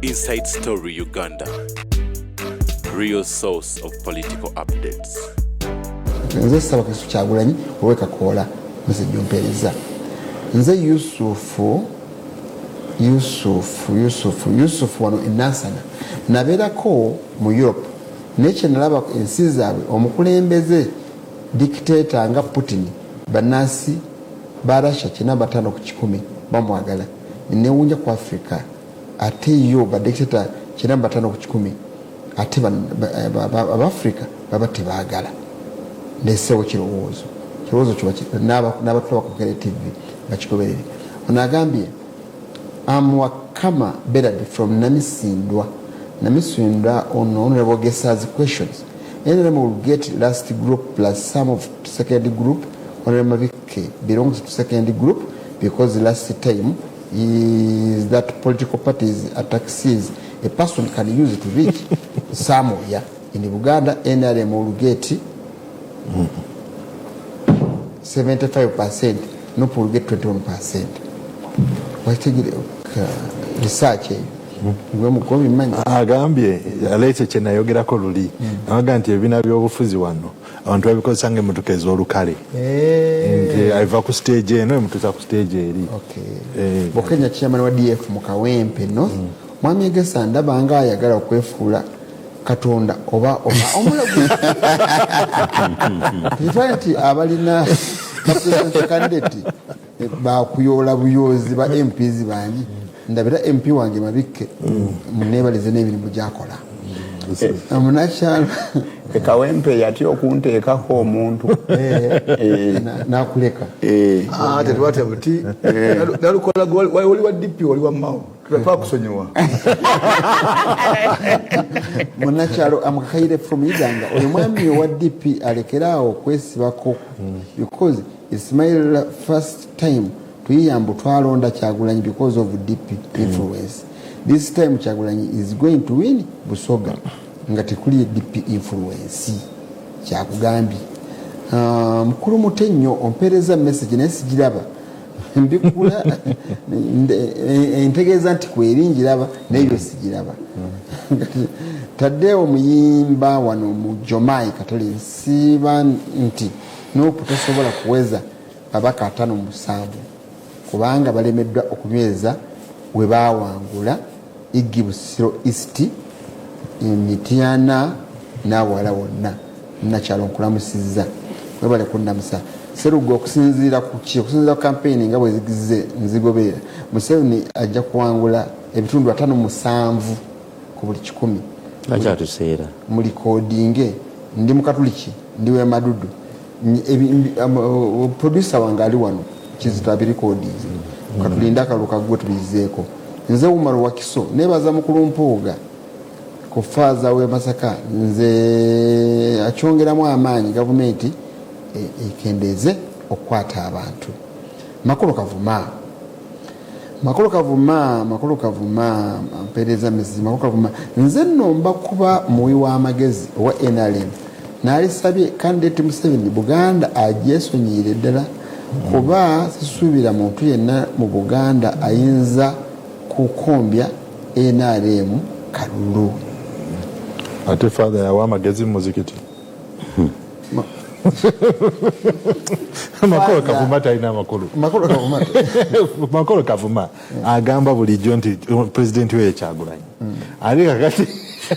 Inside Story Uganda, real source of political updates. Nze Ssaabakristu Kyagulanyi owe Kakoola, message ompeereza. Nze Yusufu, Yusufu, Yusufu, Yusufu wano e Nansana. Nabeerako mu Europe, naye kyenalaba ensi zaabwe, omukulembeze dictator nga Putin, bannansi ba Russia 95% bamwagala. Newuunya ku Africa ate yo ba dictator 95% ate Abafrika baba tebaagala. Ndeseewo kirowoozo, kirowoozo kyo n'abatulaba ku Bukedde TV bakigoberere. Ono agambye, "Am Wakama Berard from Namisindwa." Namisindwa ono, Honorable Gesa's questions. NRM will get last group plus some of second group. Honorable Mabike belongs to second group because last time is that political parties taxes a person can use to reach somewhere in Buganda. NRM will get 75%, NUP will get 21%. Wakitegere research eyo gwe mugobi manyi. Agambye aleete kye nayogerako luli, nabaga nti ebibiina by'obufuzi wano abantu babikozesa nga emmotoka ez'olukale, nti eva ku stage eno emutuusa ku stage eri. Bukenya chairman wa DF mu Kawempe North. Mwami Egesa ndaba nga ayagala okwefuula Katonda oba omulagu. Kitwale nti abalina ba presidential candidate bakuyoola buyoozi ba MPs bangi. Ndabira MP wange Mabikke, munebalize n'emirimu gyakola. Munakyalo Kawempe yatya okunteekako omuntu. Nakuleka. Ah, tetwatya buti nalukola oli wa DP, oli wa Mao, twakusonyiwa. Munakyalo amukakaire from Iganga. Oyo mwami owa DP alekeraawo okwesibako because it's my first time tuyiyambu twalonda Kyagulanyi because of DP influence. This time Kyagulanyi is going to win Busoga nga tekuli DP influence. Kyakugambye. Ah, mukulu Mute nnyo ompeereza message naye sigiraba, mbikula entegeeza nti kweri njiraba naye yo sigiraba. Taddeewo muyimba wano mu Jomai Katale, nsiiba nti NUP tosobola kuweza babaka 57 kubanga balemeddwa okunyweza we bawangula igi Busiro East, Mityana n'awalala wonna. Nakyalo nkulamusizza, webale kunnamusa. Seruga, okusinziira ku ki? Okusinziira ku kampeyini nga bwe zigize nzigoberera, Museveni ajja kuwangula ebitundu 57 ku buli 100. Akyatuseera. Mulikodinge. Ndi mukatuliki, ndi wemadudu. Producer wange ali wano Kizito abirikodinze. Katulinde akalulu kagwe tubizeeko. Nze Umar Wakiso, nebaza mukulu Mpuuga ku faaza w'e Masaka. Nze akyongeramu amaanyi gavumenti ekendeeze okukwata abantu. Makulu Kavuma, Makulu Kavuma, Makulu Kavuma mpeereza message. Makulu Kavuma, nze nno mba kuba muwi w'amagezi owa NRM, naalisabye candidate Museveni Buganda agyesonyiire ddala kuba sisuubira muntu yenna mu Buganda ayinza kukombya NRM kalulu. Ate father yawa amagezi mu muzikiti. Makolo Kavuma talina amakulu. Makulu Kavuma. Makolo Kavuma agamba bulijjo nti pulezidenti we Kyagulanyi ate kakati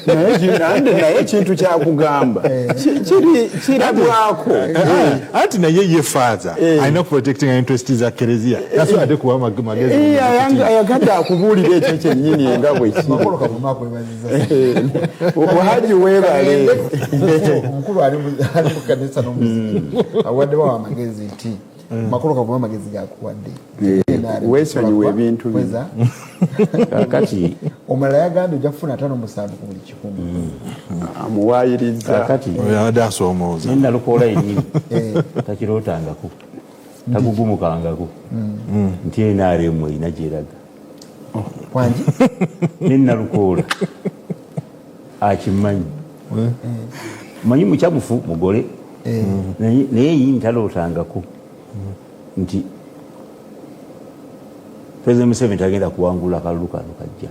Naye ekintu kyakugamba kiri kirabwako. Anti naye ye father alina protecting interest za kereziya, tasobola ate kuwa magezi mu muzikiti. Ayagadde akubuulira ekyo kyennyini nga bwe kiri. Makulu Kavuma akwebaziza. Haji, weebale. Omukulu ali mu kanisa n'omuzikiti awadde bawa amagezi nti Makulu Kavuma amagezi gakuwadde. Weesonyiwe ebintu bino. Weza. Kakati Omulala yagambye ojja kufuna 57 ku buli 100. Amuwaayiriza. Kakati Oyo abadde asoomooza. Nenalukoola yennyini takirootangako, tagugumukangako nti NRM erina gyeraga. Wangi. Nenalukoola akimanyi, manyi mukyamufu mugole, naye yini talootangako nti President Museveni tagenda kuwangula kalulu kano kajja.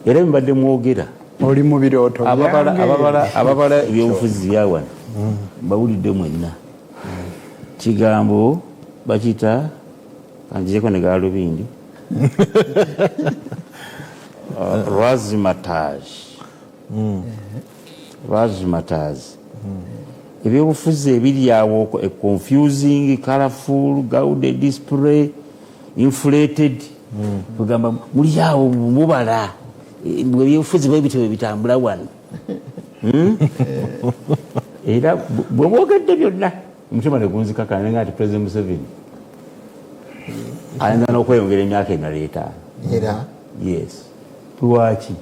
Era mbadde mwogera oli mu birooto ababala ebyobufuzi byawano mbawulidde mwenna. Kigambo bakiyita kanjireko ne galubindi razzmatazz. Razzmatazz. Ebyobufuzi ebiri awo confusing, colorful, gaudy display, inflated. Kugamba muli awo mubala ebyobufuzi bwe bityo bitambula wano. Era bwe mwogedde byonna omutima ne gunzikakana nga nti President Museveni ayinza n'okweyongera emyaka emirala 5. Era? Yes. Lwaki?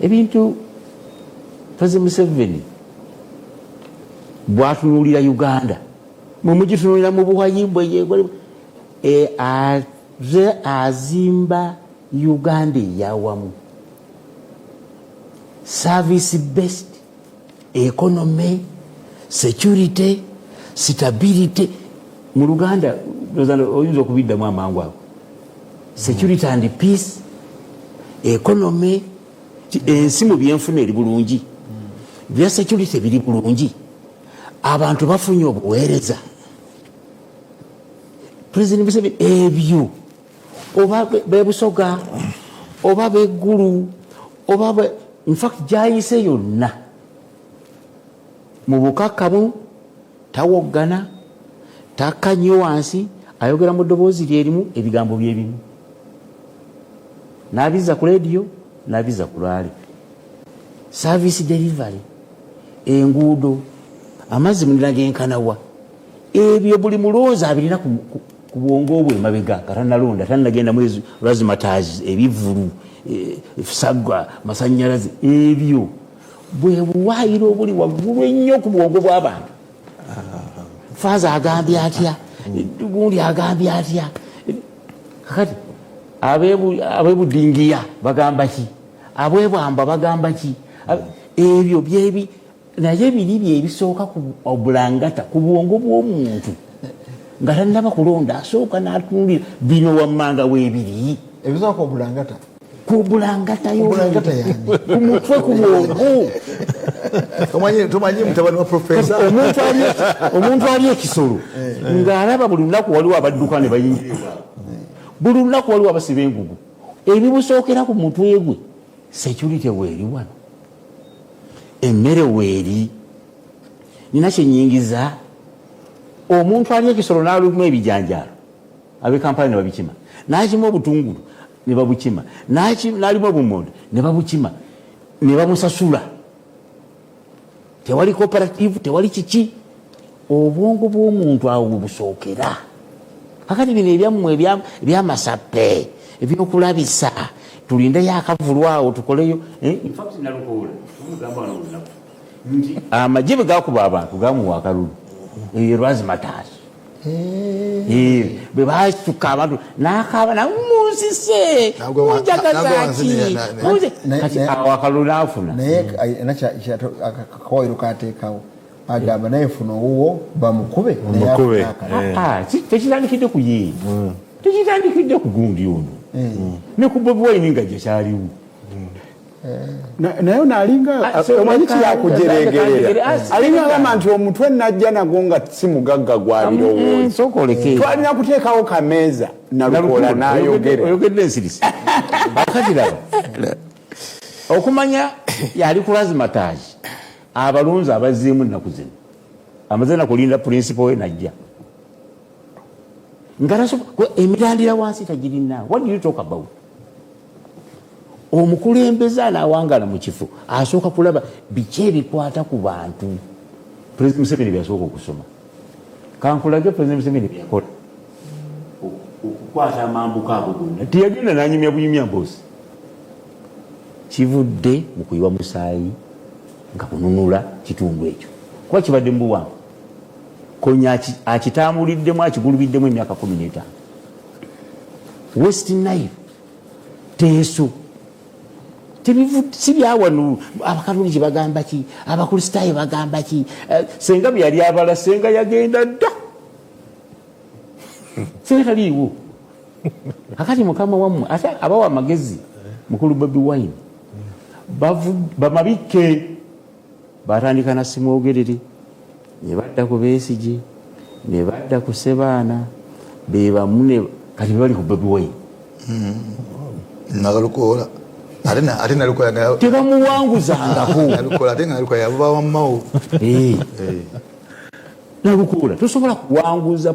Ebintu President Museveni bw'atunuulira Uganda, mwe mugitunuulira mu buwayi bwe aze azimba Uganda eyawamu, service based economy, security, stability. Mu Luganda oyinza okubiddamu amangu ago, security and peace, economy, ensi mu byenfuna eri bulungi, bya security biri bulungi, abantu bafunye obuweereza. President Museveni ebyo oba bebusoga oba beggulu oba in fact gyayise yonna mu bukakkamu, tawoggana, takka nnyo wansi, ayogera mu ddoboozi lyerimu, ebigambo byebimu n'abizza ku lediyo, n'abizza ku lwali. Service delivery, enguudo, amazzi mulina genkanawa, ebyo buli mulowooza abirina ku bwongo bwe emabega nga tannalonda, tannagenda mu razzmatazz, ebivvulu, sagwa, masanyalaze. Ebyo bwe buwaayiro obuli waggulu ennyo ku bwongo bw'abantu. Faaza agambye atya, gundi agambye atya, kakati ab'ebudingiya bagamba ki, ab'ebwamba bagamba ki, ebyo byebi. Naye biri byebisooka ku obulangata ku bwongo bw'omuntu nga tannaba kulonda, asooka n'atunulira bino wammanga weebiri. Ebisooka obulangata ku bulangata Obulangata yani. Ku mutwe, ku bwongo. Tomanyi mutabani wa profesa. Omuntu ali ekisolo ng'alaba buli lunaku waliwo abadduka ne bayingira ewaabwe, buli lunaku waliwo abasiba engugu, ebimusookera ku mutwe gwe security weeri wano, emmere weeri, nina kyenyingiza. Omuntu ali ekisolo n'aluma ebijanjaalo, ab'e Kampala ne babikima, n'akima obutungulu ne babukima, n'alima obumonde ne babukima ne bamusasula. Tewali cooperative, tewali kiki. Obwongo bw'omuntu awo we busookera. Kakati bino ebyammwe ebyamasappe ebyokulabisa, tulindeyo akavulu awo tukoleyo. In fact nalukoola omugamba wano olunaku nti amagye bwe gakuba abantu gamuwa akalulu, eyo razzmatazz. Bwe basuka abantu n'akaaba namunsise munjagaza ki, kati awo akalulu n'afuna. Naye akawayiro kateekawo agamba naye funa owuwo bamukube. Bamukube. Tekitandikidde ku ye, tekitandikidde ku gundi ono, ne ku Bobi Wine nga gye kyaliwo. Naye ono alinga omanyi kiyakujeregerera, alinga agamba nti omutwe najja nagwo nga si mugagga gwa birowoozo, Sooka oleke. Twalina kuteekawo kameeza Nalukoola n'ayogera. Oyogedde ensirisi. Akati laba, okumanya yali ku razzmatazz, abalonzi abazzeemu ennaku zino amaze nakulinda principal we najja nga emirandira wansi tagirina. What do you talk about? Omukulembeze anaawangala mu kifo asooka kulaba biki ebikwata ku bantu. President Museveni byasooka okusoma, kankulage President Museveni byakola okukwata amambuka ago gonna. Teyagenda nanyumya bunyumya mboozi, kivudde mu kuyiwa musaayi nga kununula kitundu ekyo kuba kibadde mu buwanvu. Konya akitambuliddemu, akigulubiddemu emyaka 15. West Nile, Teeso, si byawano. Abakatoliki bagamba ki, Abakristaayo bagamba ki? Senga bwe yali abala, senga yagenda dda, senga taliiwo. Akati mukama wammwe ate abawa amagezi. Mukulu Bobi Wine, bamabikke batandika na Simwogerere, ne badda ku Besigye, ne badda ku Sebaana, bebamu ne kati bali ku Bobi Wine. Nalukoola ate Nalukoola tebamuwanguzangako. Nalukoola ate nga Nalukoola yabuba wa Mao. Nalukoola tosobola kuwanguza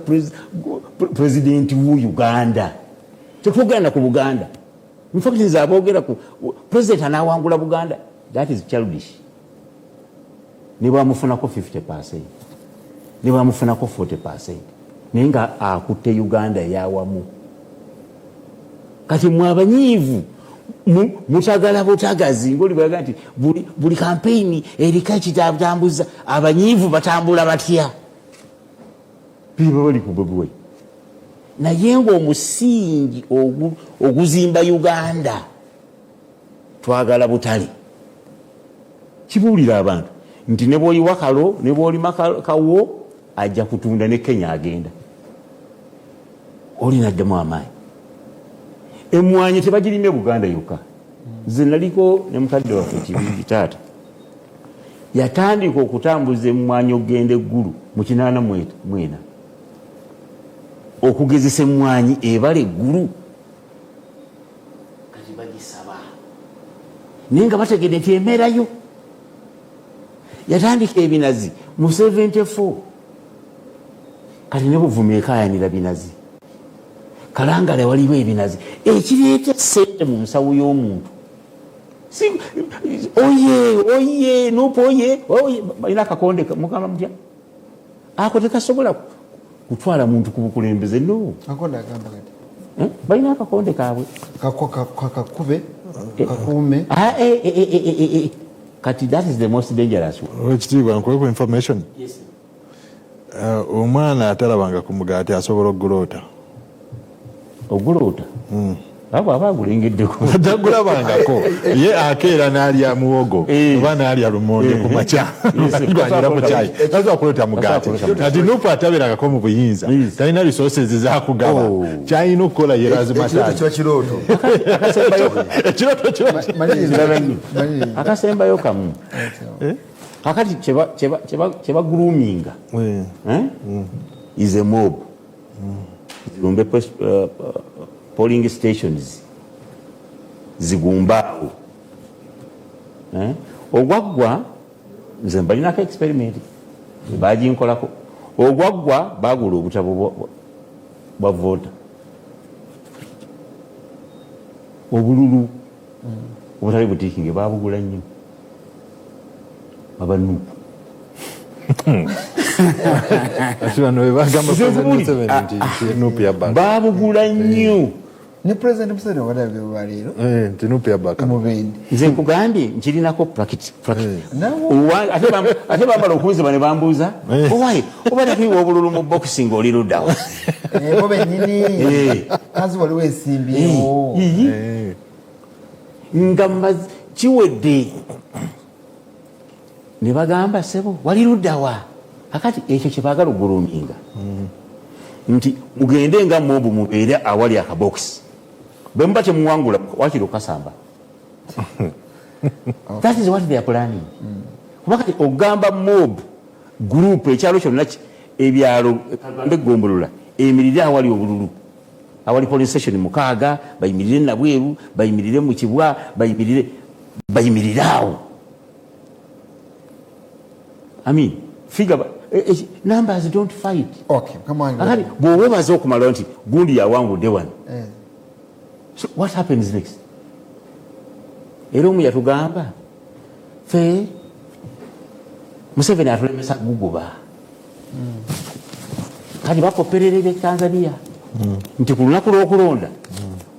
pulezidenti wu Uganda. Tetwogera ku Buganda. In fact, nze aboogera ku president anawangula Buganda, that is childish. Ne bwamufunako 50%, ne bwamufunako 40%, naye nga akutte Uganda eyawamu. Kati mwe abanyiivu mutagala butagazi, ngaoli bwaga nti buli kampeyini eriko ekitambuza, abanyiivu batambula batya? Biba bali ku Bobi Wine, naye ngaomusingi oguzimba Uganda twagala butale. Kibuulira abantu nti ne bwoyiwa kalo ne bwolima kawo ajja kutunda, ne Kenya agenda oli naddemu amaanyi. Emwanyi tebagirimye Buganda yokka. Nze naliko ne mukadde waffe Kibingi, taata yatandika okutambuza emwanyi okugenda eggulu mu 84, okugezesa emwanyi ebala eggulu. Kati bagisaba, naye nga bategedde nti emerayo. Yatandika ebinazi mu 74, kati ne Buvuma ekayanira binazi, Kalangala waliwo ebinazi. Ekireeta sente mu nsawo y'omuntu, oye oye NUP oye oye, balina akakonde mugamba mutya, ako tekasobola kutwala muntu ku bukulembeze, no. Eh? Balina akakonde kaabwe. Kakube kakuume. Ah, eh, eh, kati that is the most dangerous one. Ekitiibwa, nkuweku information. Omwana atalabanga ku mugaati asobola okuguloota? Oguloota abo aba agulengeddeko. Tagulabangako, ye akeera n'alya muwogo oba n'alya lumonde ku makya, gwanyira mu kyayi, tasobola kuloota mugaati. Kati NUP atabeerangako mu buyinza, talina resources zakugaba. Kyalina okukola ye Ekirooto razimataali. kiba kirooto. Ekirooto kiba Maliriza. Akasembayo kamu. Kakati kyebagroominga is a mob zirumbe polling stations, zigumbaawo. Eh? Ogwaggwa nze mbalinako experiment baginkolako. Ogwaggwa bagula obutabo bwa voter, obululu obutali butiikinge babugula nnyo aba NUP. Ati bano bebagamba Nze President nkubuli. Museveni nti NUP yabaka. Babugula nnyo. Ne President Museveni obadde lwaleero Nti NUP yabaka. Mubende. Nze nkugambye nkirinako practice. Nawo. Ate bamala okunziba ne bambuuza, owaye obadde tuyiwa obululu mu bokisi ng'oli luddawa? Bo bennyini kazi waliwo ensimbyewo. Iyi. Nga kiwedde ne bagamba, sebo wali luddawa? Akati ekyo kyebaagala ogroominga nti mugende nga mob, mubeere awali akabokisi, bwe muba temuwangula wakiri okasamba. That is what they are planning. Kuba kati ogamba mob group, ekyalo kyonna ebyalo kagambe eggombolola eyimirire awali obululu, awali police station 6, bayimirire Nabweru, bayimirire mu Kibwa, bayimirire awo. I mean, figure, numbers don't fight. Okay, come on. Akati bw'owebaza okumala nti gundi yawangudde wano, so what happens next? Era omu yatugamba, fe Museveni atulemesa guguba. Kati bakoperera ebye Tanzania nti ku lunaku lw'okulonda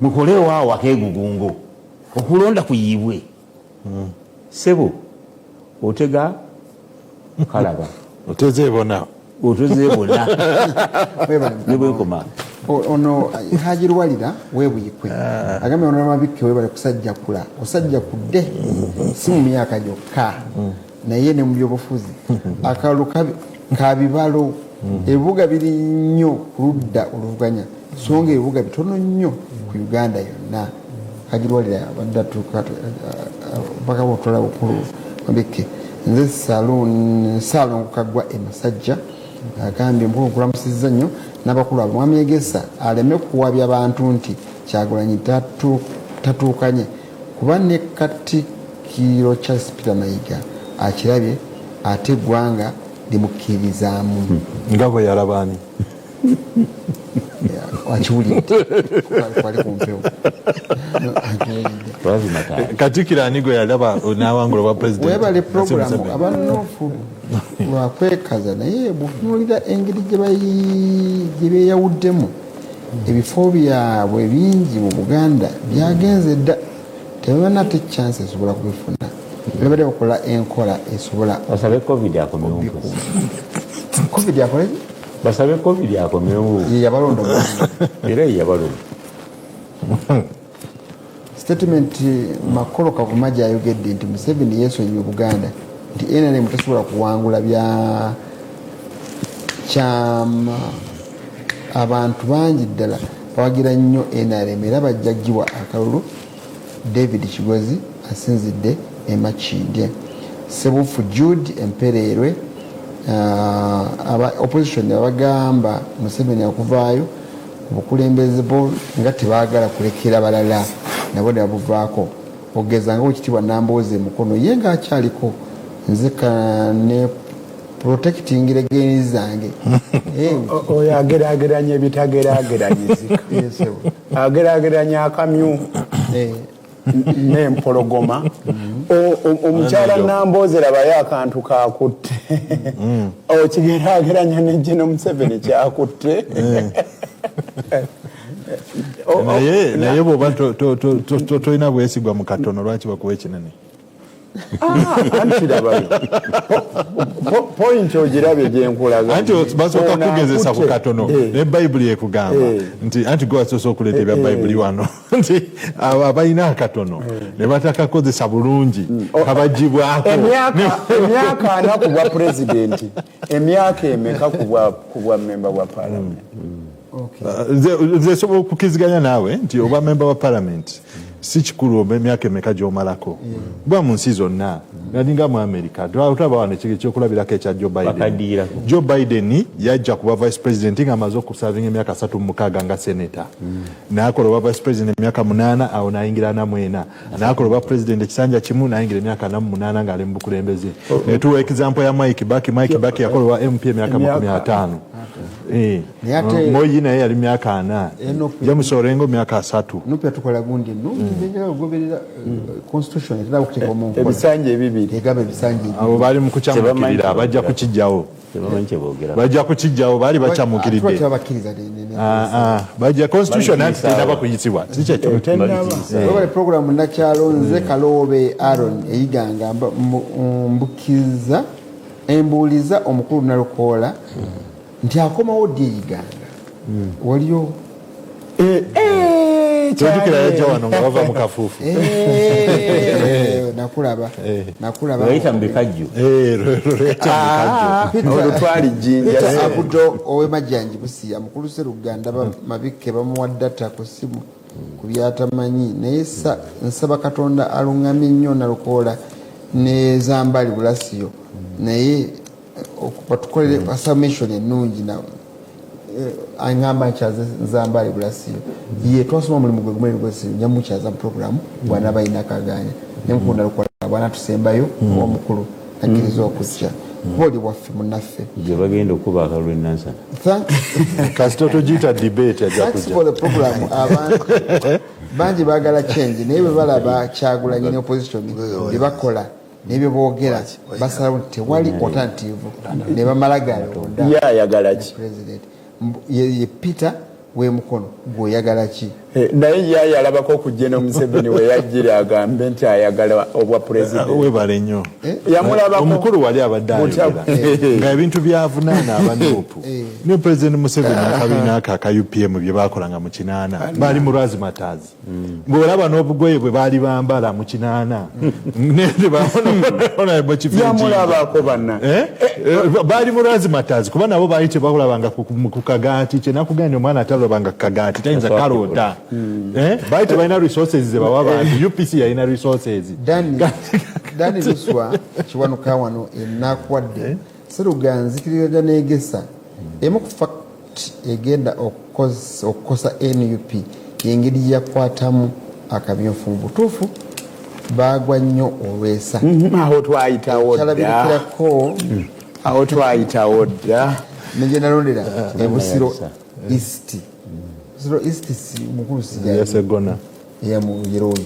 mukolewo awo akeegugungo, okulonda kuyiibwe. Sebo otega kalaba. Otezeebona. Otezeebona. Webale. Ne bwenkoma. Ono Haji Lwalira webuyikwe agambye, ono Mabikke, webale kusajjakula, osajjakudde si mu myaka gyokka naye ne mu byobufuzi. Akalulu ka bibalo, ebibuga biri nnyo ku ludda oluvuganya, so nga ebibuga bitono nnyo ku Uganda yonna. Kagirwalira abadde atuuka paka bwotola bukulu mabikke. Nze Saalongo Kaggwa e Masajja agambye mukulu nkulamusizza nnyo n'abakulu abo. Mwami Egesa aleme kuwabya bantu nti Kyagulanyi tatuukanye kuba ne Katikkiro Charles Peter Mayiga akirabye ate eggwanga limukkirizaamu. Nga bwe yalaba ani? Akiwulidde kwali ku mpewo. Katikkiro ani gwe yalaba n'awangula obwa pulezidenti? Webale puroguramu abanuufu lwakwekaza, naye bw'otunuulira engeri gye beeyawuddemu ebifo byabwe bingi mu Buganda byagenze dda, tebalina ate chance esobola kubifuna. Babadde bakola enkola esobola Basabe COVID akomewo. COVID akole? Basabe COVID akomewo. Ye yabalonda. Era ye yabalonda. Statement Makolo Kavuma gyayogedde nti Museveni yeesonyiwe Buganda, nti NRM tesobola kuwangula bya kyama. Abantu bangi ddala bawagira nnyo NRM era bajja giwa akalulu. David Kigozi asinzidde e Makindye. Sebufu Jude Empereerwe, aba opposition abagamba Museveni okuvaayo ku bukulembeze bo nga tebaagala kulekera balala nabo ne babuvaako, okugeza nga Owekitiibwa Nambooze Mukono ye ng'akyaliko, nze ne protecting gains zange. Oyo ageraageranya ebitageraageranyizika, ageraageranya akamyu n'empologoma. Omukyala Nambooze labayo akantu kakutte, okigeraageranya ne General Museveni kyakutte. Naye bw'oba tolina bwesigwa mu katono, lwaki bakuwa ekinene? Anti labayo point ogirabye gyenkulaga. Anti basooka kugezesa ku katono. Ne Bayibuli ekugamba nti, anti gwe wasoose okuleeta ebya Bayibuli wano, nti abo abalina akatono ne batakakozesa bulungi kabagibwako. Emyaka 40 ku bwa pulezidenti, emyaka emeka ku bwa memba bwa parliament? Nze sobola okukkiriziganya naawe nti oba memba wa parliament si kikulu oba emyaka emeka gy'omalako, kuba mu nsi zonna nalinga mu America tulaba wano ekyokulabirako ekya Joe Biden. Bakaddiirako. Joe Biden yajja kuba vice president ng'amaze okusavinga emyaka 36 nga senator, n'akola obwa vice president emyaka 8, awo n'ayingira 44, n'akola obwa president ekisanja kimu, n'ayingira emyaka 48 ng'ali mu bukulembeze. Netuwa example ya Mike Kibaki. Mike Kibaki yakola obwa MP emyaka 50. Naye ate- Moi naye yali myaka 40. James Orengo myaka 30. NUP yatukola gundi ennungi, njagala okugoberera constitution etera okuteeka mu nkola. Ebisanja ebibiri. Egamba ebisanja ebibiri. Abo bali mu kukyamukirira, Tebamanyi bajja kukijjawo. Tebamanyi kyeboogera. Bajja kukijjawo, baali bakyamukiridde. Ate bakkiriza Ah, ah, bajja constitution anti tenaba kuyisibwa, si kyekyo? Tennaba. Webale programu nakyalo. Nze Kaloobe Aaron Eyiganga mbukiza embuuliza omukulu Nalukoola nti akomawo ddi Eyiganga? Waliyo Tojjukira yajja wano nga bava mu kafuufu? Nakulaba, nakulaba. Weyita mu bikajjo. Lweyita mu bikajjo. Olwo twali Jjinja. Peter Abudo ow'Emajjanji Busiya, mukulu Seruganda Mabikke bamuwa data ku simu ku byatamanyi, naye nsaba Katonda aluŋŋamye nnyo Nalukoola ne Zambali Bulasiyo, naye batukolere submission ennungi. Aŋŋamba nkyaze Zambali Bulasiyo, ye twasoma omulimu gwe gumu gwesi, njamukyaza mu programu bw'anaaba alina akaganya, ne mukulu Nalukoola bw'anaatusembayo omukulu akkiriza okujja, kuba oli waffe munnaffe. Gye bagenda okuba akalulu enansana. Kasita togiyita debate, ajja Thanks kujja. for the program. Abantu bangi baagala change, naye bwe balaba Kyagulanyi ne opposition bye bakola n'ebyo boogera, basalawo nti tewali alternative ne bamala galonda Ye ayagala ki? president. Ye Peter w'emukono, gweoyagala ki? Naye ye ayalabako ku General Museveni we yajjira agambe nti ayagala obwa pulezidenti? Webale nnyo. Yamulabako? Omukulu wali abadde ayogera nga ebintu byavunaana aba NUP ne President Museveni akabiina ako aka UPM bye bakolanga mu 80, baali mu razzmatazz, ng'olaba n'obugoye bwe baali bambala mu 80. Yamulabako banna? Baali mu razzmatazz kuba nabo baali tebalabanga ku kagaati. Kyenakugambye, omwana atalabanga ku kagaati tayinza kaloota. Baali tebalina resources zebawa bantu. UPC yalina resources. Dani Luswa Kiwanuka wano enakuwadde Seruga nzikiriza negesa emu ku fact egenda okukosa NUP yengeri yakwatamu akamyufu mu butuufu bagwa nnyo olwesa. Awo twayitawo dda. Awo twayitawo dda. Nenje nalondera ebusiro East. Busiro East si mukulu sijja. Segona. Ya mu Yeroyi.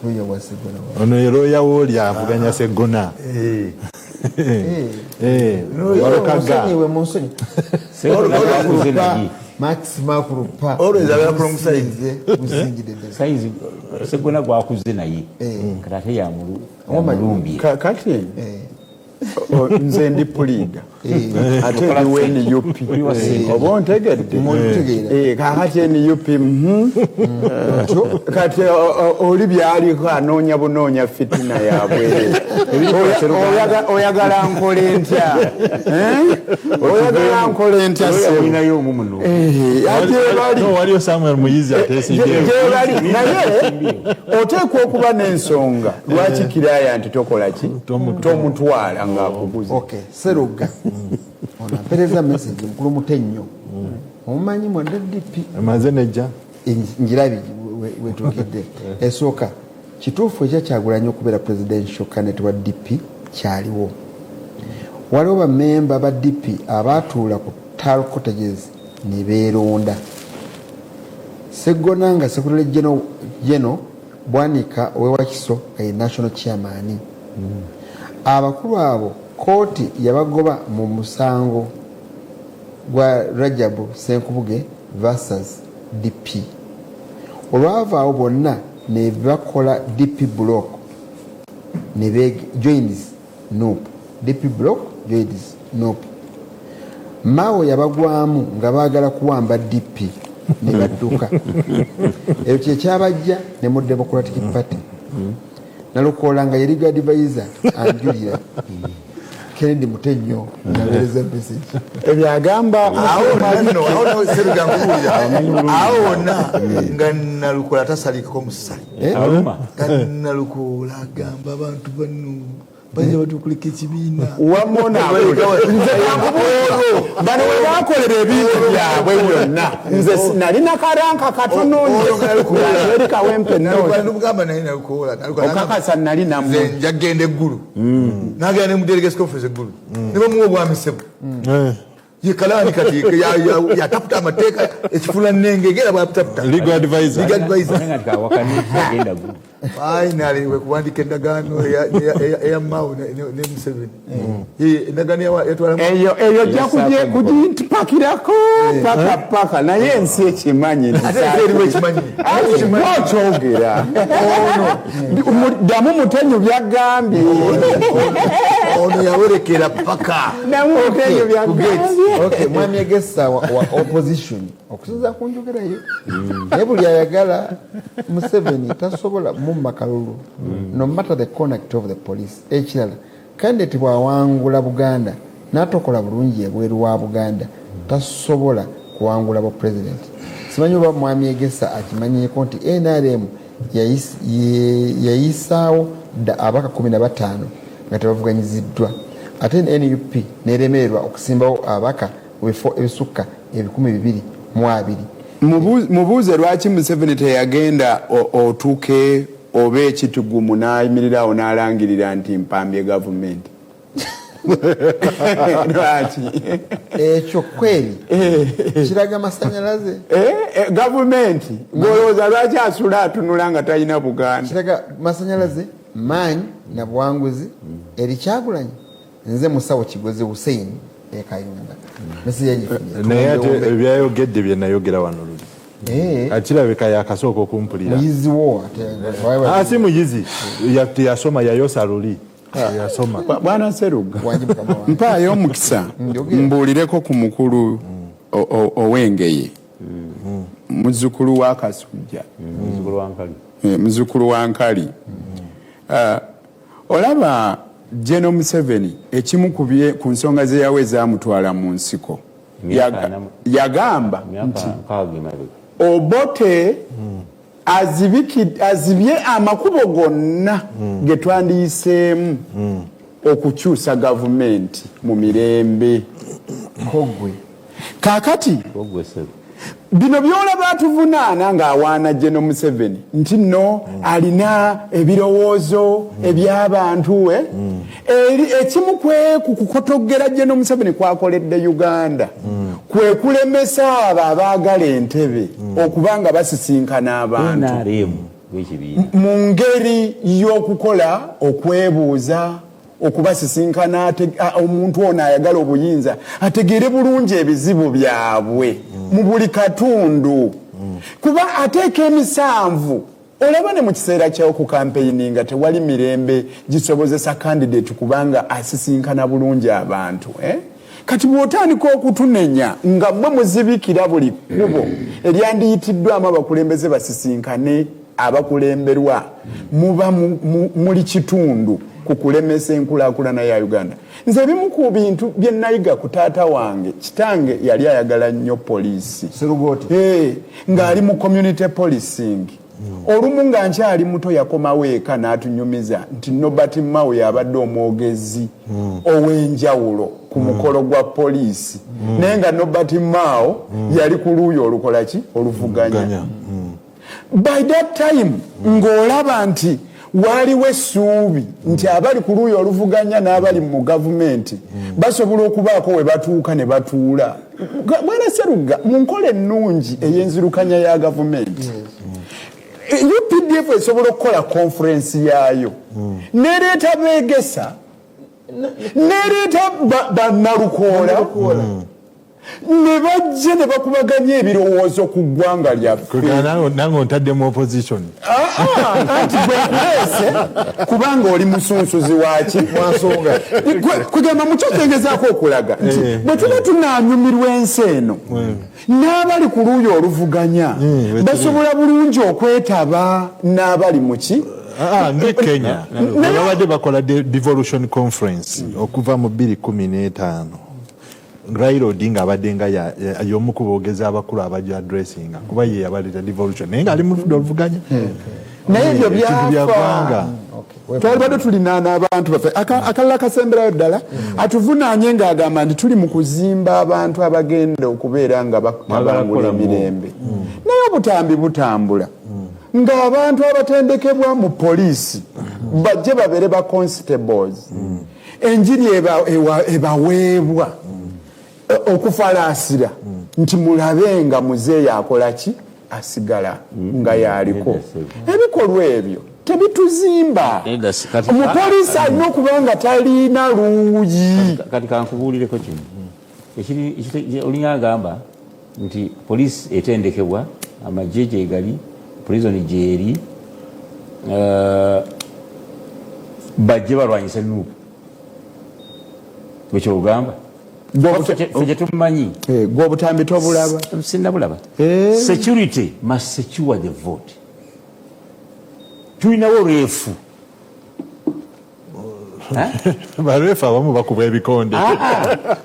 Oyo wa Segona. Ono Yeroyi awoli avuganya Segona. Walukaga. Munsonyi. Segona Max Makurupa. Always abera from size. Size Segona gwakuze naye. Kati ya mulumbi. Kati. Nze ndi puliida ate ndiwe NUP oba ontegedde kakati NUP kati oli byaliko anoonya bunoonya fitina yabwe. Oyagala nkole ntya? Oyagala nkole ntya? Waliyo Samuel Muyizi ateesimbyewo. Naye oteekwa okuba n'ensonga lwaki kiraya nti tokola ki tomutwala. Okay, Seruga. Ono ampeereza message mukulu Mutenyo. Omumanyi mwadde DP. Amaze nejja. Njirabi wetuukidde. Esooka kituufu ekya Kyagulanyi okubeera presidential candidate wa DP kyaliwo. Waliwo bammemba ba DP abaatuula ku Tal Cottages ne beeronda. Seggona nga Secretary General Bwanika ow'Ewakiso nga ye national chairman. Abakulu abo kooti yabagoba mu musango gwa Rajabu Senkubuge versus DP. Olwavaawo bonna ne bakola DP block ne joins NUP. DP block joins NUP. Mao yabagwamu nga baagala kuwamba DP ne badduka. Ekyo kye kyabajja ne mu Democratic Party. Nalukola nga ye legal advisor anjulira Kennedy Mutenyo nawereza message ebyagamba awo Seruga nkuwulira awo wonna nga Nalukola tasalikako musali nga Nalukola agamba abantu bano bayinza batukulika ekibiina wamona nze bano we bakolera ebintu byabwe byonna nze nalina karanka katono eri Kawempe nogamba naye Nalukola okakasa nali nammwe nze njagenda eggulu nagenda ne mu delegates conference eggulu ne bamuwa obwamisebo ye kalani kati yataputa amateeka ekifula nnenge gera bwaputaputa legal advisor finally we kuwandika endagaano eya Mao ne Museveni endagaano yatwala eyo ojja kugipakirako paka naye ensi ekimanyi okyogera ddamu Mutenyo byagambye ono yawerekera paka ddamu Mutenyo byagambye. Okay, mwami Egesa wa opposition okusinza ku njogerayo naye buli ayagala Museveni tasobola mumma kalulu no matter the conduct of the police. Ekirala candidate bw'awangula Buganda n'atokola bulungi ebweru wa Buganda tasobola kuwangula bwa president. Simanyi oba mwami Egesa akimanyiiko nti NRM yayisaawo dda abaka 15 nga tebavuganyiziddwa ate NUP neremererwa okusimbawo abaka mu bifo ebisukka 220. Mubuuze lwaki Museveni teyagenda otuuke oba ekitugumu n'ayimirirawo n'alangirira nti mpambye gavumenti. Lwaki ekyo kweri kiraga masanyalaze gavumenti golowooza lwaki asula atunula nga talina Buganda kiraga masanyalaze maanyi na buwanguzi eri Kyagulanyi. Nze Musawo Kigozi Hussein Ekayunga naye ate ebyayogedde bye nayogera wano luli akirabika yakasooka okumpulira muyizi wo si muyizi yasoma yayosa luli yasoma. Bwana Seruga mpaayo omukisa mbuulireko ku mukulu ow'Engeye muzzukulu wa Kasujja muzzukulu wa Nkali. Olaba General Museveni ekimu ku nsonga ze yawe zaamutwala mu nsiko yagamba nti Obote azibye amakubo gonna ge twandiyiseemu okukyusa gavumenti mu mirembe. Kogwe. Kaakati bino byolaba atuvunaana ng'awaana General Museveni nti nno alina ebirowoozo eby'abantu ekimu kweku kukotogera General Museveni kwakoledde Uganda kwe kulemesa abo abaagala entebe okuba nga basisinkana abantu mu ngeri y'okukola okwebuuza, okubasisinkana omuntu ono ayagala obuyinza ategeere bulungi ebizibu byabwe mu buli katundu, kuba ateeka emisanvu. Olaba ne mu kiseera ky'okukampeininga tewali mirembe gisobozesa candidate kubanga asisinkana bulungi abantu. Kati bw'otandika okutunenya nga mmwe muzibikira buli kkubo eryandiyitiddwamu abakulembeze basisinkane abakulemberwa, muba muli kitundu ku kulemesa enkulaakulana ya Uganda. Nze ebimu ku bintu bye nayiga ku taata wange, kitange yali ayagala nnyo poliisi ng'ali mu community policing. Olumu nga nkyali muto yakomawo eka n'atunyumiza nti Norbert Mao yabadde omwogezi ow'enjawulo ku mukolo gwa poliisi, naye nga Norbert Mao yali ku luuyi olukola ki, oluvuganya. By that time ng'olaba nti waaliwo essuubi nti abali ku luuyi oluvuganya n'abali mu gavumenti basobola okubaako we batuuka ne batuula. Bwana Seruga, mu nkola ennungi ey'enzirukanya ya gavumenti, UPDF esobola okukola conference yaayo nereeta beegesa, nereeta bannalukoola, ne bajja ne bakubaganya ebirowoozo ku ggwanga lyaffe. Nange ontadde mu opposition. Anti gwe nkuleese kubanga oli musunsuzi waki wansonga. Kugamba mukyo kyengezaako okulaga nti bwe tuba tunaanyumirwa ensi eno, n'abali ku luuyi oluvuganya basobola bulungi okwetaba n'abali muki. Nge Kenya babadde bakola devolution conference okuva mu 2015, Raila Odinga abadde nga y'omu ku boogezi abakulu abajja addressinga, kuba ye yabaleeta devolution, naye ng'ali mu ludda oluvuganya. Naye ebyo Ekintu bya byafa. Ggwanga. Twalibadde tulinaana abantu baffe. Akalala kasemberayo ddala, atuvunaanye ng'agamba nti tuli mu kuzimba abantu abagenda okubeera nga batabangula emirembe, naye obutambi butambula ng'abantu abatendekebwa mu poliisi bajje babeere ba constables, enjiri ebaweebwa okufalaasira nti mulabe nga muzeeyi akola ki, asigala nga yaliko. Ebikolwa ebyo tebituzimba. Omupoliisi alina okuba nga talina luuyi. Kati kankubuulireko kino. Olinga agamba nti poliisi etendekebwa, amagye gyegali, prison gyeri, bajje balwanyise NUP, bwekyogamba fe gyetumanyi. Gwe obutambi tobulaba? Sinabulaba. Security must secure the vote. Tulinawo ref. Ba ref abamu bakuba ebikonde.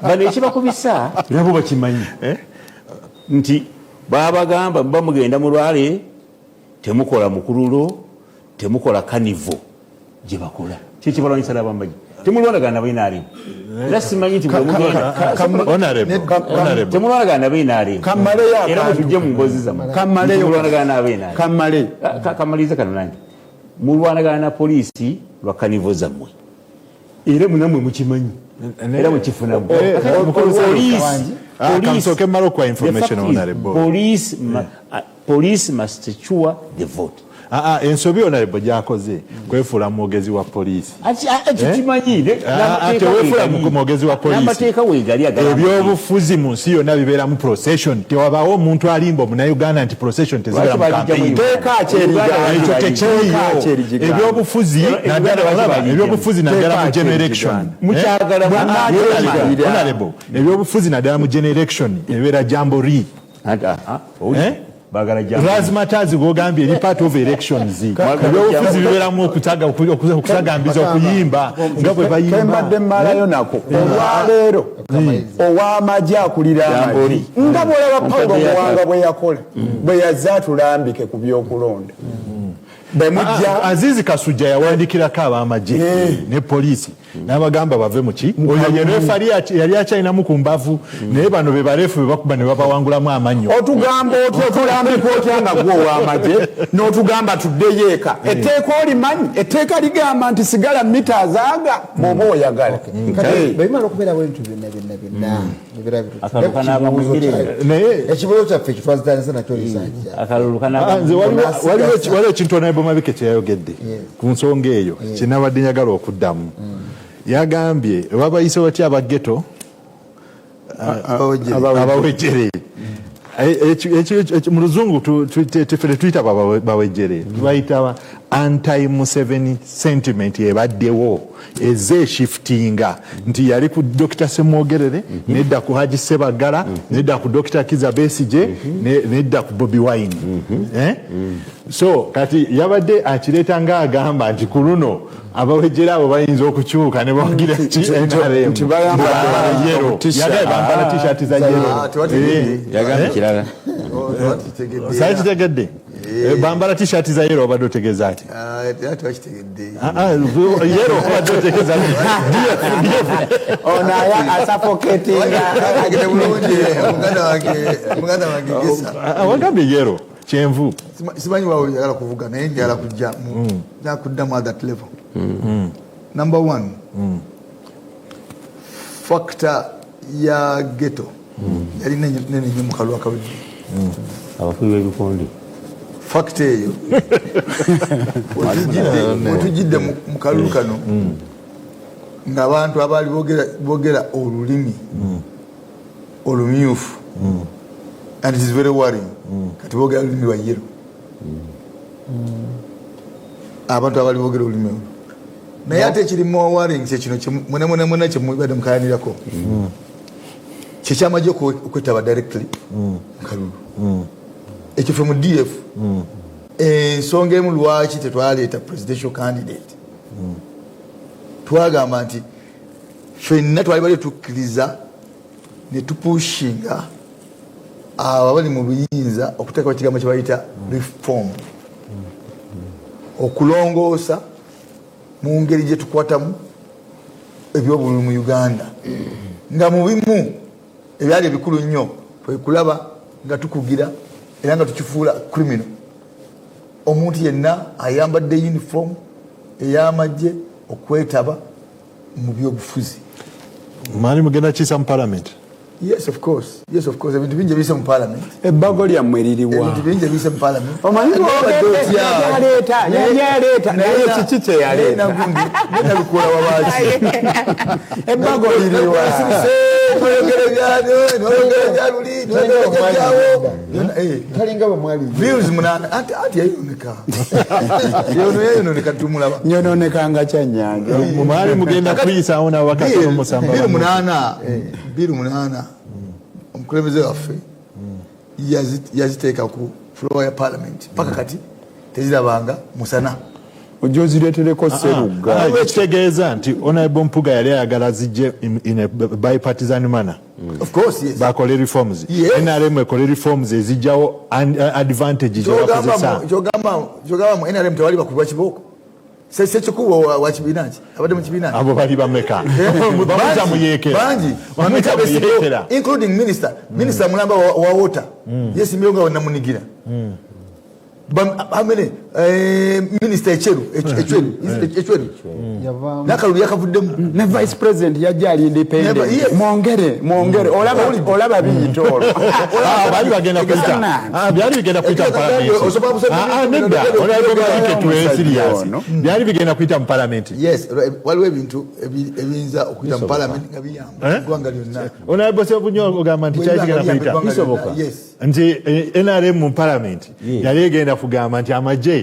Bano ekibakubisa nabo bakimanyi nti babagamba muba mugenda mu rally, temukola mukululo, temukola carnival gye bakola, kyekibalwanyisa n'abamagye. Temulwanagana nabo NRM, era simanyi nti temulwanagana nabo NRM, era mutujje mu mboozi zammwe, temulwanagana nabo NRM. Kamalirize kano nange. Mulwanagana na poliisi lwa carnival zammwe, era munamwe mukimanyi, era mukifunamu. Kansooke mmale okuwa information, honorable. Police must secure the vote. Ensobi honorable gyakoze kwefuula mwogezi wa poliisi. Kimanyi. Tewefuula mwogezi wa poliisi. N'amateeka weegali. Ebyobufuzi mu nsi yonna bibeeramu procession. Tewabaawo omuntu alimba omunauganda nti procession tezibeera mu campaign. Ekyo tekiriyo. Ebyobufuzi naddala, ebyobufuzi naddala mu general election, honorable, ebyobufuzi naddala mu general election ebeera jamboree. Bagala jambo. Razzmatazz gwogambye eri part of elections. Ebyobufuzi bibeeramu okusagambiza, okuyimba nga bwe bayimba. Kembadde mmalayo nako olwaleero, ow'amagye akulira amagye, nga bwolaba Pawulo Muwanga bwe yakola bwe yazze atulambike ku byokulonda bwemujja. Azizi Kasujja yawandikirako ab'amagye ne poliisi n'abagamba bave muki. Oyo ye referee yali akyalinamu ku mbavu, naye bano be barefu be bakuba ne babawangulamu amannyo. Otugamba otya, otulambika otya nga gwe ow'amagye n'otugamba tuddeyo eka? Etteeka olimanyi? Etteeka ligamba nti sigala mita azaaga bw'oba oyagala. Kati bwebimala okubeera bwebintu byonna byonna byonna ebibeera bituufu. Akalulu kanaaba mu mirembe. Naye ekibuuzo kyaffe kitwazitandisa nakyo lisajja. Akalulu kanaaba. Nze waliwo ekintu Honorable Mabike kyeyayogedde ku nsonga eyo kyenabadde njagala okuddamu. Yagambye babayise batya aba ghetto, abawejere. Mu luzungu ffe tetuyita bawejere, tubayita anti Museveni sentiment ebaddewo eze shiftinga nti yali ku Dr Semwogerere, nedda ku Haji Sebagala, nedda ku Dr Kiza Besigye, nedda ku Bobi Wine. Eh? So kati yabadde akireeta ng'agamba nti ku luno abawejere abo bayinza okukyuka ne bawagira ki NRM. Nti bayambadde Yellow. t-shirt. Yagambye bambala t-shirt za yellow. Ah, tebategedde. Yagambye kirala. Oh, tebakitegedde. Sakitegedde. Bambala t-shirt za yellow, obadde otegeeza ki? Ah, era tebakitegedde. Ah, ah, yellow obadde otegeeza ki? Ono asuffocatinga. Bakitegedde bulungi, muganda wange Gesa. Ah, wagambye yellow kyenvu. Simanyi wawe oyagala kuvuga, naye njagala kujja njagala kuddamu at that level. Number one, factor ya ghetto yali nene nnyo mu kalulu akawedde. Abafuyi b'ebikonde. Factor eyo wetujidde mu kalulu kano ng'abantu abaali boogera olulimi olumyufu, and it is very worrying, kati boogera olulimi lwa yellow. Abantu abaali boogera olulimi olwo, naye ate ekiri more worrying kyekino mwenemwenemwena kyemubadde mukayanirako, kyekyamagye okwetaba directly mu kalulu. Ekyo ffe mu DF, ensonga emu lwaki tetwaleeta presidential candidate, twagamba nti ffenna twali bali tukkiriza ne tupushinga abo abali mu buyinza okuteekawo ekigambo kye bayita reform, okulongoosa mu ngeri gye tukwatamu ebyobululu mu Uganda, nga mu bimu ebyali ebikulu nnyo kwe kulaba nga tukugira era nga tukifuula criminal omuntu yenna ayambadde uniform ey'amagye okwetaba mu byobufuzi. Mwali mugenda kiyisa mu parliament? Yes, of course, yes, of course. Ebintu bingi ebiyise mu parliament. Ebbago lyammwe liriwa? Ebintu bingi ebiyise mu parliament. Omanyi Obadde otya? yaleeta, yaleeta, naye kiki kyeyaleeta? Nalukola wabaki? Ebbago liriwa? Noyogera byaluli, noyogera byawo. Talinga bwe mwali. Bills 8, anti yayoneka, yono yayononeka, tumulaba. Nyononekanga kyannyanja. Mwali mugenda kuyisaawo n'ababaka 57? Bill 8, bill 8, omukulembeze waffe yaziteeka ku floor ya parliament, paka kati tezirabanga musana. Ojja ozireetereko Serugga. Ah, ekitegeeza nti Honorable Mpuga yali ayagala zijje in a bipartisan manner. Of course, yes. Bakole reforms. Yes. NRM ekole reforms ezijjawo advantage gyebakozesa. Kyogamba mu NRM tewali bakubwa kibooko? Sekikubo wa kibiina ki abadde mu kibiina ki? Abo bali bameka? Bamuyita muyekera. Bangi. Bamuyita muyekera. Including minister mulamba wa water yesimbyewo nga namunigira. How many? Minister Echeru, Echweru, is it Echweru? Yavaamu. Nakalulu yakavuddemu. Ne vice president yajja ali independent. Yes. Mwongere, mwongere, olaba biyita olwo. Ah, baali bagenda kuyita. Ah, byali bigenda kuyita mu parliament. Osobola Ah, ah, nedda, Honorable Mabike, tuwe serious. Ono. Byali bigenda kuyita mu parliament. Yes, waliwo ebintu ebiyinza okuyita mu parliament nga biyamba Eh? eggwanga lyonna. Honorable Sebunyo ogamba nti kyali kigenda Bwe kuyita. biyamba eggwanga Bisoboka. lyonna, yes. Nti NRM mu parliament yali egenda kugamba nti amagye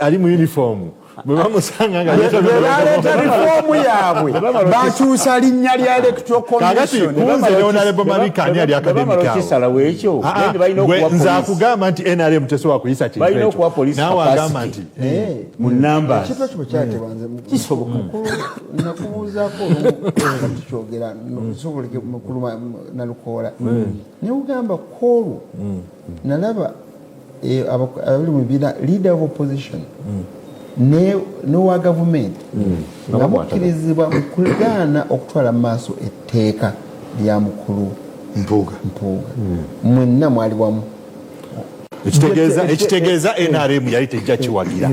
ali mu uniform. Bwe bamusanga nga Bwe baleeta reform yaabwe, bakyusa linnya lya Electoral Kakati Commission. Kunze ne Honorable Mabika, ani ali academic Bamala awo? okisalawo ekyo, Ah, ah, then balina gwe okuwa nze police. akugamba nti NRM tesobola kuyisa kintu Balina ekyo. okuwa police Naawe agamba capacity. nti Mu numbers. Ekintu ekyo bwe kyaleetebwa, nze Kisoboka. mukulu nakubuuzaako olumu nga tukyogera, nsoboleke mukulu Nalukoola, newugamba kwolwo nalaba abali mu bibiina, leader of opposition n'owa gavumenti nga mukkirizibwa mu kugaana okutwala mu maaso etteeka lya mukulu Mpuuga. Mpuuga. Mwenna mwali wamu. Ekitegeeza NRM yali tejja kiwagira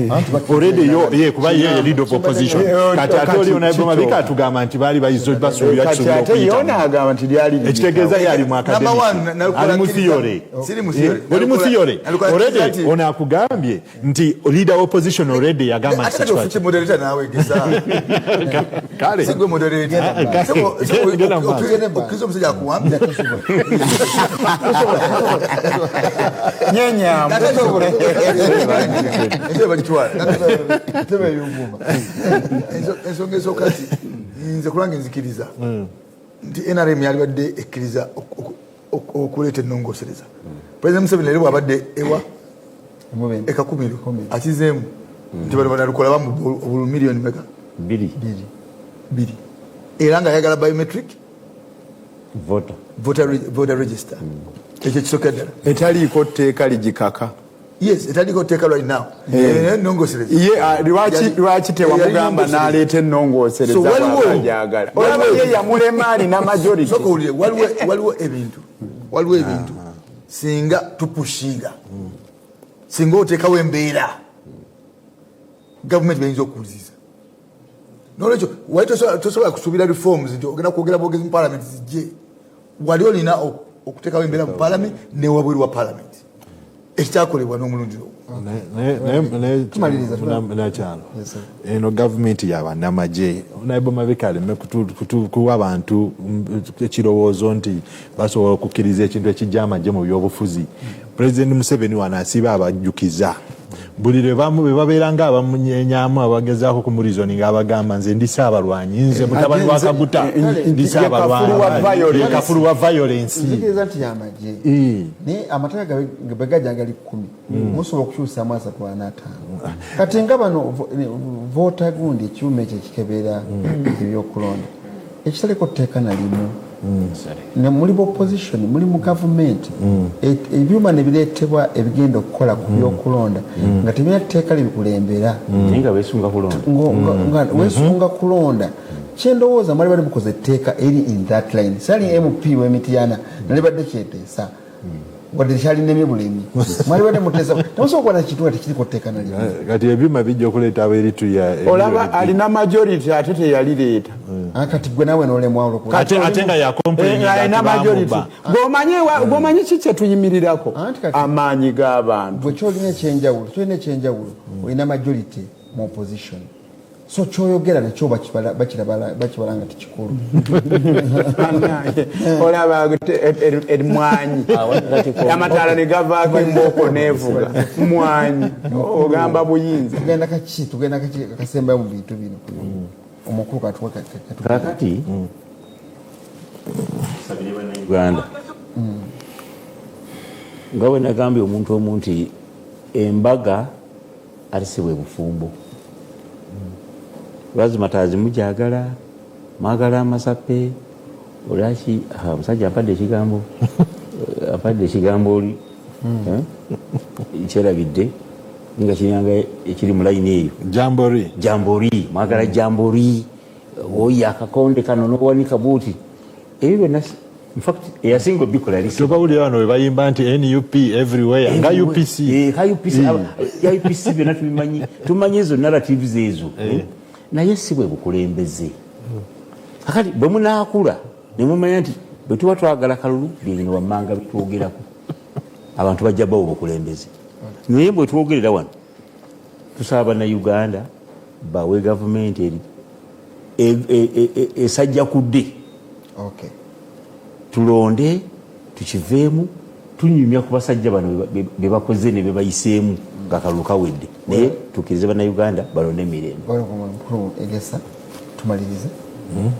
already yo ye, kuba ye leader of opposition. Kati ate oli Honorable Mabika atugamba nti baali bayizo basuubira Kati kisobola ate yona okuyitamu. agamba nti lyali Ekitegeeza ye ali mu Number academic, one, Nalukoola ali mu akkiriza- theory. Siri mu theory. Oli mu theory Nalukoola akkiriza already. nti- Ono akugambye nti leader of opposition already yagamba nti Ate kati ofuki moderator naawe, geza. Kale. Sigwe moderator. Ah, kale. Sebo, Genda mu maaso. okkiriza omusajja akuwambe. Nyenyamu. Entebe bagitwala. Entebe ey'obwuma. Ensonga esooka nti nze kulwange nzikiriza nti NRM yalibadde ekkiriza okuleeta ennongoosereza. President Museveni leero bwabadde ewa ekakumiro akizeemu nti bano banalukola bamu obulu miliyoni meka? Bbiri. Bbiri, era nga ayagala biometric voter. Voter register. Ekyo kisooka ddala. Etaliiko tteeka ligikaka. Yes, etaliiko tteeka right now. Ennongoosereza Ye lwaki tewamugamba Yali n'aleeta ennongoosereza So waliwo- bw'aba agyagala? Olaba ye yamulema, alina majority. Sooka owulire, waliwo ebintu singa tupushinga, singa oteekawo embeera, gavumenti beyinza okuwuliriza. Nolwekyo wali tosobola kusuubira reforms nti ogenda kwogera bwogezi mu parliament zijje. Wali olina okuteekawo embeera mu parliament newabweru wa parliament, ekikyakolebwa n'omulundi ogwo. Tumaliriza, Nakyalo, Yes, sir. eno gavumenti yabannamagye. Naibo Mabika aleme kuwa abantu ekirowoozo nti basobola okukkiriza ekintu ekijja amagye mu byobufuzi. Pulezidenti Museveni wano asiba abajjukiza buli lwe bwe babeera nga abamunyenyamu, abagezaako kumureasoninga, abagamba, "Nze ndi saabalwanyi, nze mutabani wa Kaguta, ndi Ye kafulu wa violence. Ye kafulu wa violence." Nzikiriza nti yamagye, naye amateeka bwe gajja gali 10, musobola okukyusamu asatu, ana, ataano. Kati nga bano voter gundi, ekyuma ekyo ekikebeera ebyokulonda ekitaliko tteeka na limu, ne muli mu opposition, muli mu gavumenti, ebyuma ne bireetebwa ebigenda okukola ku byokulonda nga tebirina tteeka libikulembera, Naye nga beesunga kulonda. Nga wesunga kulonda. Kyendowooza mwali bali mukoze etteeka eri in that line. Sali MP w'Emityana nalibadde kyeteesa, wadde kyalinemye bulemi, mwali badde muteesa. Temusobola kukwata kintu nga tekiriko tteeka nalimu. Kati ebyuma bijja okuleeta abeerituya. Olaba alina majority ate teyalireeta. Kati gwe nawe nolemwa olwokuba Ate nga yacomplaininga Alina ati majority. bamuba. Gwomanyi ki kyetuyimirirako? Anti kati- Amaanyi g'abantu. Gwe kyolina ekyenjawulo, olina majority mu opposition, so kyoyogera nakyo bakibala nga tekikulu. Olaba emwanyi, amataala ne gavaako embooko neevuga mwanyi, ogamba buyinza. Tugenda kaki akasembayo mu bintu bino, omukulu katuwe. Kakati sabire bannayuganda, nga bwe nagambye omuntu omu nti embaga ate si bwe bufumbo. Lwazimataazi mujagala, mwagala amasape olaki. Ah, omusajja ampadde ekigambo, ampadde ekigambo oli. Eh? Kyerabidde nga kiryanga ekiri mu layini eyo. Jamboree. Jamboree, mwagala jamboree, oyo akakonde kano nowanika buuti, ebyo byonna infact eyasinga obikola yali Tobawulira bano bwe bayimba nti NUP everywhere nga UPC. Eh, ka UPC, ya UPC, byonna tubimanyi, tumanyi ezo narratives ezo. Eh? Naye si bwe bukulembeze. Kakati bwe munaakula ne mumanya nti bwe tuba twagala kalulu, byebino wammanga bitwogerako, abantu bajja bawa obukulembeze. Naye bwe twogerera wano, tusaba bannayuganda bawe gavumenti eri esajja kudde. Tulonde tukiveemu, tunyumya ku basajja bano be bakoze ne be bayiseemu nga kalulu kawedde, naye Tukkirize Bannayuganda balonde emirembe. Mukulu Egesa, tumalirize.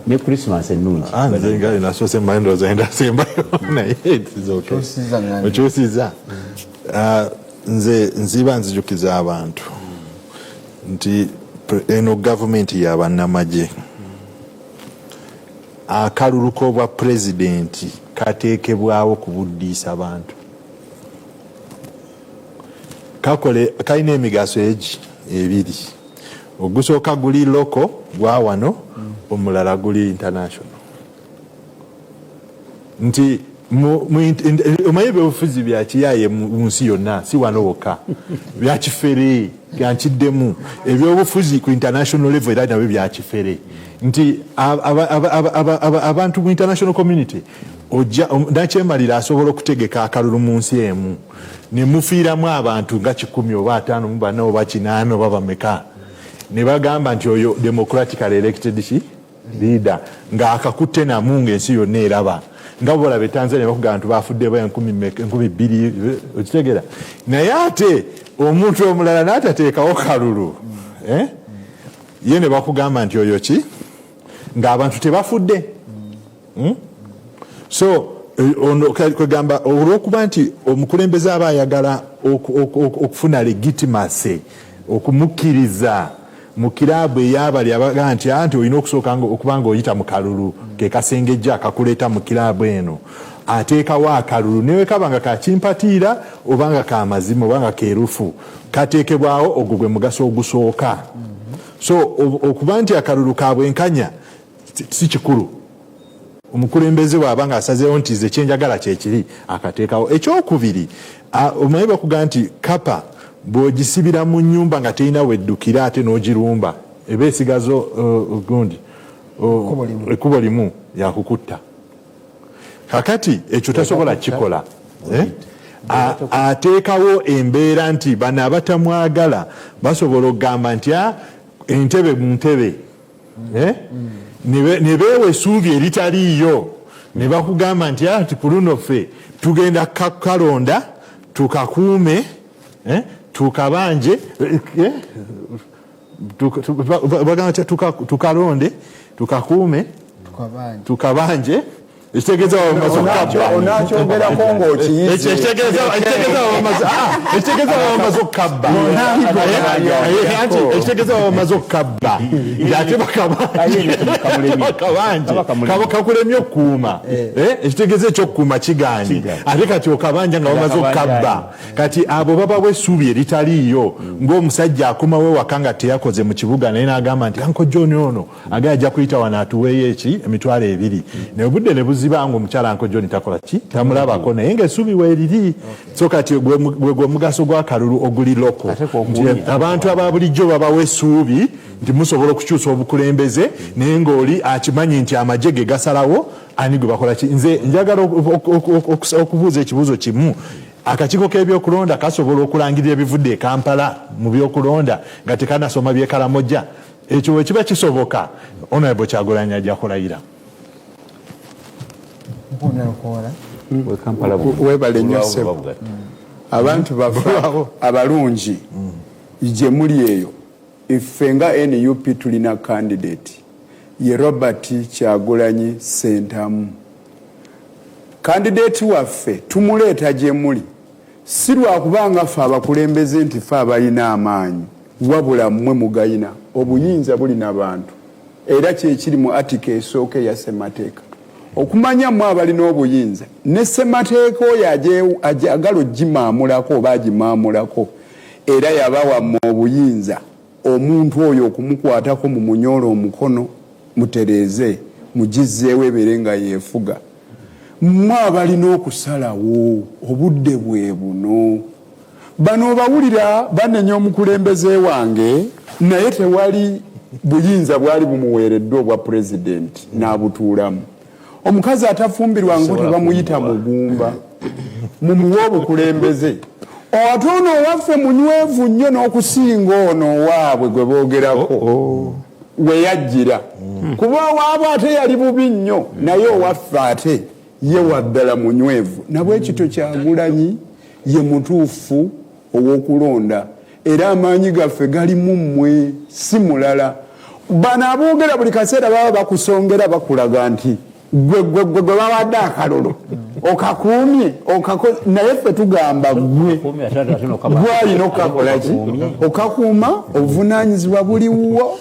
Ne Christmas ennungi. Ah, nze nga nasoose mmanyi ndowooza ndasembayo, naye it is okay. Okyusizza ng'ani? Okyusizza. Ah, nze nziba nzijukiza abantu nti eno gavumenti ya bannamagye. Akalulu k'obwa pulezidenti kateekebwawo kubuddiisa bantu. Kakole kalina emigaso egi ebiri: ogusooka guli local, gwa wano, omulala guli international. Nti omanyi ebyobufuzi byakiyaye mu nsi yonna, si wano wokka, byakifere. Byankiddemu, ebyobufuzi ku international level era nabyo byakifere, nti abantu mu international community ojja nakyemalira asobola okutegeka akalulu mu nsi emu ne mufiiramu abantu nga 154 oba 80 oba bameka, ne bagamba nti oyo democratically elected ki leader, ng'akakutte namu ng'ensi yonna eraba. Nga bolaba e Tanzania bakugamba nti bafudde ba 2000, okitegeera? Naye ate omuntu omulala n'atateekawo kalulu, eh? Ye ne bakugamba nti oyo ki, ng'abantu tebafudde. So ono kwegamba olwokuba nti omukulembeze aba ayagala okufuna legitimacy, okumukkiriza mu kiraabu eyabali abaga nti anti olina okusooka okuba nga oyita mu kalulu ke kasengejja akakuleeta mu kiraabu eno, ateekawo akalulu newe kaba nga kakimpatiira oba nga kamazima oba nga kerufu, kateekebwawo. Ogwo gwe mugaso ogusooka. So okuba nti akalulu ka bwenkanya si kikulu. Omukulembeze bw'aba nga asazeewo nti ze kyenjagala kyekiri, akateekawo. Ekyokubiri, omanyi bakugaa nti kapa bw'ogisibira mu nnyumba nga terina weddukira, ate n'ogirumba, eba esigaza gundi Ekkubo limu. Ekkubo limu, yakukutta. Kakati ekyo tasobola kikola, eh? Ateekawo embeera nti bano abatamwagala basobola okugamba nti, "Ah, entebe mu ntebe," eh? Ne beewa essuubi eritaliiyo, ne bakugamba nti, "Ah, ti ku luno ffe tugenda kalonda tukakuume, eh? Tukabanje, eh? Bagamba tya? Tukalonde, tukakuume, Tukabanje. Tukabanje." Ekitegeeza bamaze okukabba. Onakyogerako ng'okiyize. Ekyo ekitegeeza bamaze okukabba. Anti ekitegeeza bamaze okukabba, ate bakabanje kakulemye okukuuma. Ekitegeeza ekyokukuuma kiganye, ate kati okabanja nga bamaze okukabba. Kati abo babawa essuubi eritaliiyo, ng'omusajja akomawo ewaka nga teyakoze mu kibuga, naye n'agamba nti Uncle John ono agala ajja kuyita wano atuweeyo eki 20,000, naye obudde ne buziba nga omukyala Uncle John takola ki, tamulabako, naye ng'essuubi weeriri. So kati gwe omugaso gw'akalulu oguli local, Ate kwokuwunya. nti abantu aba bulijjo babawa essuubi nti musobola okukyusa obukulembeze, naye ng'oli akimanyi nti amagye ge gasalawo ani gwe bakola ki. Nze njagala okubuuza ekibuuzo kimu: akakiiko k'ebyokulonda kasobola okulangirira ebivudde e Kampala mu byokulonda nga tekanasoma byekalamoja? Ekyo bwe kiba kisoboka, Honorable Kyagulanyi ajja kulayira. Mukulu Lukoola. Kampala Weebale nnyo, bulwawo ssebo. babugatta. Abantu baffe abalungi gye muli eyo, ffe nga NUP tulina candidate, ye Robert Kyagulanyi Sentamu. Candidate waffe tumuleeta gye muli si lwakubanga ffe abakulembeze nti ffe abalina amaanyi, wabula mmwe mugayina. Obuyinza bulina bantu, era kyekiri mu article esooka eya ssemateeka, okumanya mmwe abalina obuyinza ne ssemateeka oyo ajagala ogimaamulako oba agimaamulako, era yabawammwe obuyinza omuntu oyo okumukwatako mumunyoola omukono, mutereeze, mugizzeewo ebeere nga yeefuga. Mmwe abalina okusalawo, obudde bwe buno. Bano obawulira banenya omukulembeze wange, naye tewali buyinza bwali bumuweereddwa obwa pulezidenti n'abutuulamu. Omukazi atafumbirwango tebamuyita mugumba. Mumuwe obukulembeze. Ate ono owaffe munywevu nnyo n'okusinga ono owaabwe gwe boogerako we yajjira, kuba owaabwe ate yali bubi nnyo, naye owaffe ate ye waddala munywevu. Nabwekityo Kyagulanyi ye mutuufu ow'okulonda. Era amaanyi gaffe gali mu mmwe, si mulala. Bano aboogera buli kaseera baba bakusongera, bakulaga nti gwe gwe gwe gwe bawadde akalulu okakuumye naye ffe tugamba gwe gwalina okakola ki, okakuuma. Obuvunanyizibwa buliwo.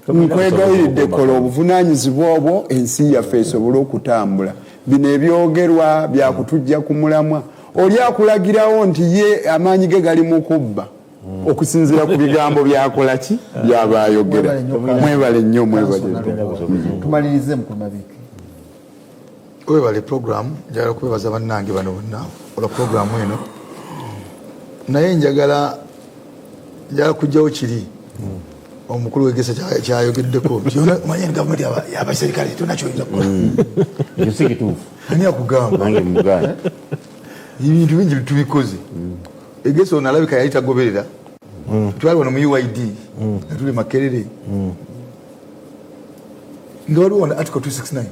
Nkwegayiridde, kola obuvunanyizibwa obwo, ensi yaffe esobole okutambula. Bino ebyogerwa byakutujja ku mulamwa. Oli akulagirawo nti ye amaanyi ge gali mu kubba, okusinziira ku bigambo byakola ki, byabayogera. Mwebale nnyo, mwebale. Tumalirize, mukulu Mabikke. Webale program. Njagala okwebaza bannange bano bonna olwa programu eno, naye njagala kujjawo kiri omukulu wegesa kyayogeddeko nti omanye ni gavumenti y'abaserikale, tolina kyoyinza kukola. Ekyo si kituufu. Ani akugamba? Nange mugaana. Ebintu bingi tubikoze. Egesa ono alabika yali tagoberera. Twali wano mu UYD nga tuli Makerere, nga waliwo wano article 269.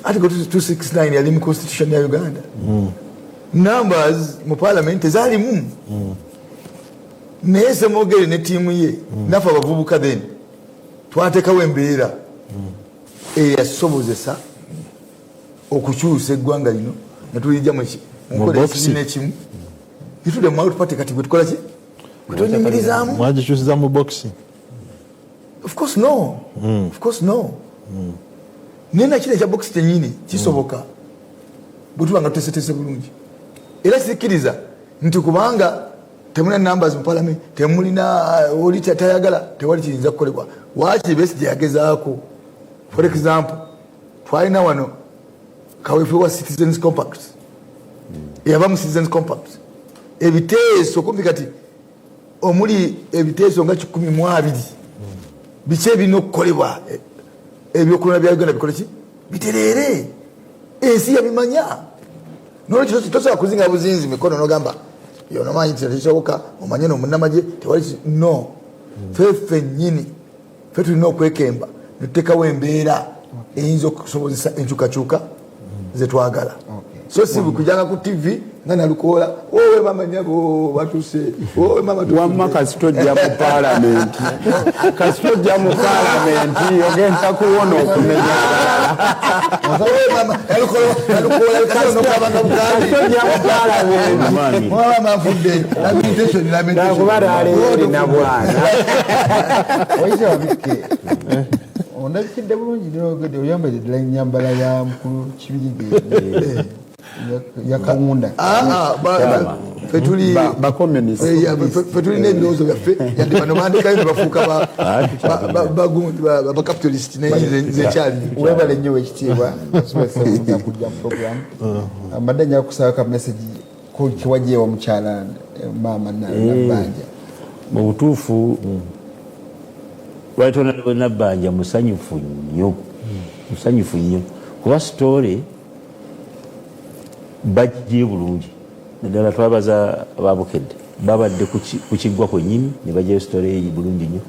Article 269 yali mu constitution ya Uganda. Numbers mu parliament tezaalimu, naye Semogere ne tiimu ye naffe abavubuka then twateekawo embeera eyasobozesa okukyusa eggwanga lino netulijja mu nkola box. ekibiina ekimu. Itudde mu multi party. Kati gwe tukola ki? Gwe twenyumirizaamu. Mwagikyusiza mu box? Of course no, of course no. Naye nakino ekya box kyenyini kisoboka bwe tuba nga tutesetese bulungi. Era sikkiriza nti kubanga temulina numbers mu parliament, temulina oli tayagala, tewali kiyinza kukolebwa. Waaki Besigye yagezaako. For example, twalina wano kaweefube wa Citizens Compact. Eyava mu Citizens Compact, ebiteeso kumpi kati omuli ebiteeso nga 120, biki ebirina okukolebwa, ebyokulonda bya Uganda bikole ki, bitereere. Ensi yabimanya. Nolwekyo tosobola kuzinga buzinzi mikono nogamba yonomanyi nti tekisoboka. Omanye nomunamagye tewali no ffe ffennyini ffe tulina okwekemba netutekawo embeera eyinza okusobozesa enkyukakyuka zetwagala, so si kujanga ku TV nga Nalukoola, owe mama nyabo batuse, owe mama tufudde. Wamma kasita ojja mu paalamenti, kasita ojja mu paalamenti ogenda kuwona okumenya. Owe mama Nalukoola, Nalukoola kati nokabanga bugambi. Kasita ojja mu paalamenti. Mama nfudde, lamentation, lamentation. Nakuba laleero bwana. Oyise Mabikke, ondabikidde bulungi nogedde, oyambadde ddala enyambala ya mukulu Kibirige yakawunda. Ah, ah, ffe tuli Ba communist. Ffe tulina ebirowoozo byaffe, yadde bano bandekayo ne bafuuka bagundi, bacapitalist, naye nze nkyali. Webale nnyo, wekitiibwa kujja mu program. Mbadde nja kusaba ka message kiwajjeewa mukyala maama Nabbanja. Mu butuufu, lwali Nabbanja musanyufu nnyo, musanyufu nnyo, kuba story bagigye bulungi. Naddala twabaza Ababukedde, babadde ku kiggwa kwennyini ne bagyayo story eyi bulungi nnyo.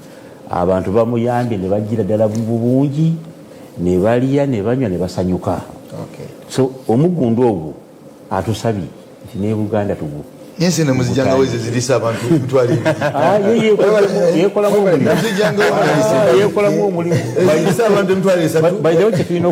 Abantu bamuyambye ne bagira ddala mu bungi, ne balya ne banywa ne basanyuka. So omugundu ogwo atusabye nti ne Buganda tugu Ensi eno muzijangawo ezo eziriisa abantu 20,000. Ah, ye yekolamu omulimu. Muzijangawo. Yekolamu omulimu. Eziriisa abantu 30,000. By the way, kyetulina